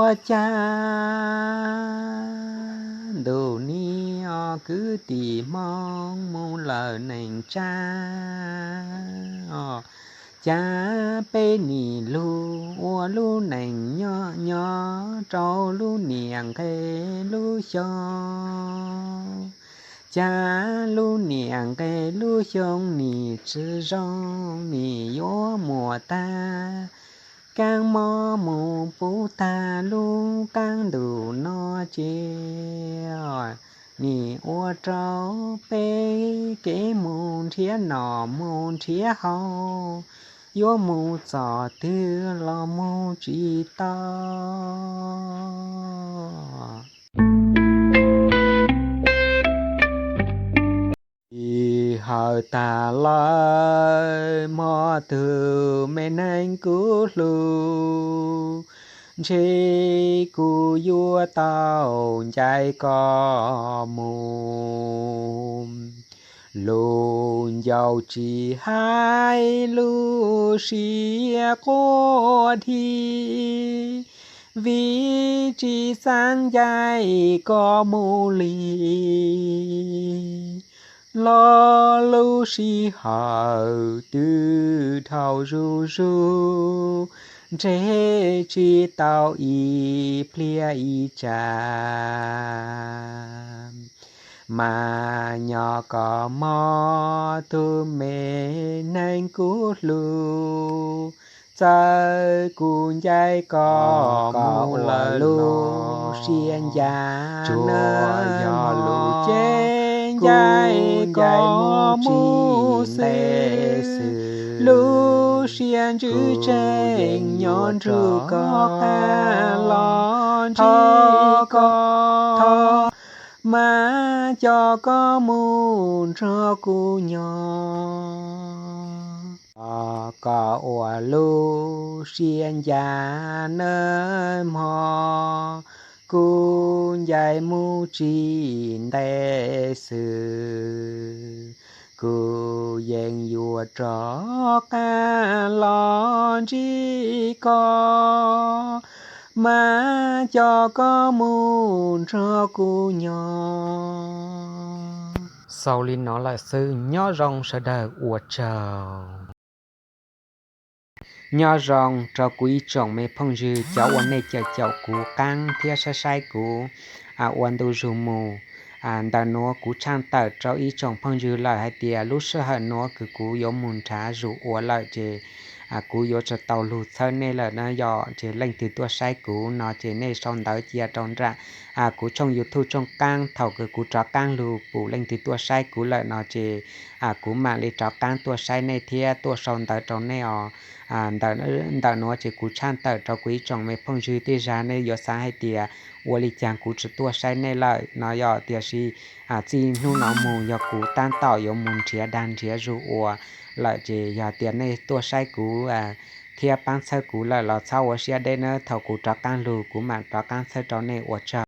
Ua cas ntuj niam kwv tij Hmoob mus lawm neej tsa, cas peb nim lug ua lub neej nyob nyob rau lub niam nqe lub xyoo. Cas lub niam nqe lub xyoo nim tsi zoo, nim yuav muaj tag, kaab mob mus puv tag lub qaab ntuj no ces nim ua rau peb kev mus nrhiav noj mus nrhiav haus, yuav mus txog twg los mus tsis tau. Ib hawm tag lawm hmo tug me neeg kuv hlub, ntshe kuv yuav tau ncaim koj mus. Lub ncauj tsis hais lub siab quaj dhi, vim tsis xaav ncaim koj mus li. Los lub sij hawm twb dhau zuj zus, ntshe tsis tau ib pliag ib tsam. Mas nyob koj mog tug me neeg kuv hlub, txawm kuv ncaim koj mus lawm lub siab ncaj, tsuas yog lub cev ncaim koj mus xwb. Lub siab ntsws tsees nyob nrug koj qab los ntsib koj, mas coj koj mus nrog kuv nyob. Koj ua lub siab ncaj nawb mog, kuv ncaim mus tsis ntev xwb, kuv yeej yuav rov qab los ntsib koj, mas coj koj mus nrog kuv nyob. Xaus li no lawm xwb, nyob zoo sawv daws, ua tsaug. Nyob zoo rau kuv ib tsoom me phooj ywg cov uas nej caum caum kuv qaab thiab saib saib kuv ua ntu zug mus. Ntawm nuav kuv tshaaj tawm rau ib tsoom phooj ywg lawm hais tias lub sij hawm nuav kws kuv yuav mus nrhav zug ua lawm ces kuv yuav tsi tau lug txhawb nej lawm na yom. Ces leej twg tuaj saib kuv no ces nej sau ntawv cia rau nram kuv tshooj YouTube tshooj qaab. Thaum kws kuv rov qaab lug pum leej twg tuaj saib kuv lawm no ces kuv mam li rov qaab tuaj saib nej thiab tuaj sau ntawv rau nej os. Ntawm nuav ces kuv tshaaj tawm rau kuv ib tsoom me phooj ywg, tej zag nej yuav xaav hais tias ua li caag kuv tsi tuaj saib nej lawm no yom. Tiam sis txij hnub no mus yog kuv taab tom yuav mus nrhiav dag nrhiav zug ua lawm ces yog tias nej tuaj saib kuv thiab paab txhawb kuv lawm los txhob ua siab deb nawb. Thaum kuv rov qaab lug kuv mam rov qaab txhawb rau nej, ua tsaug.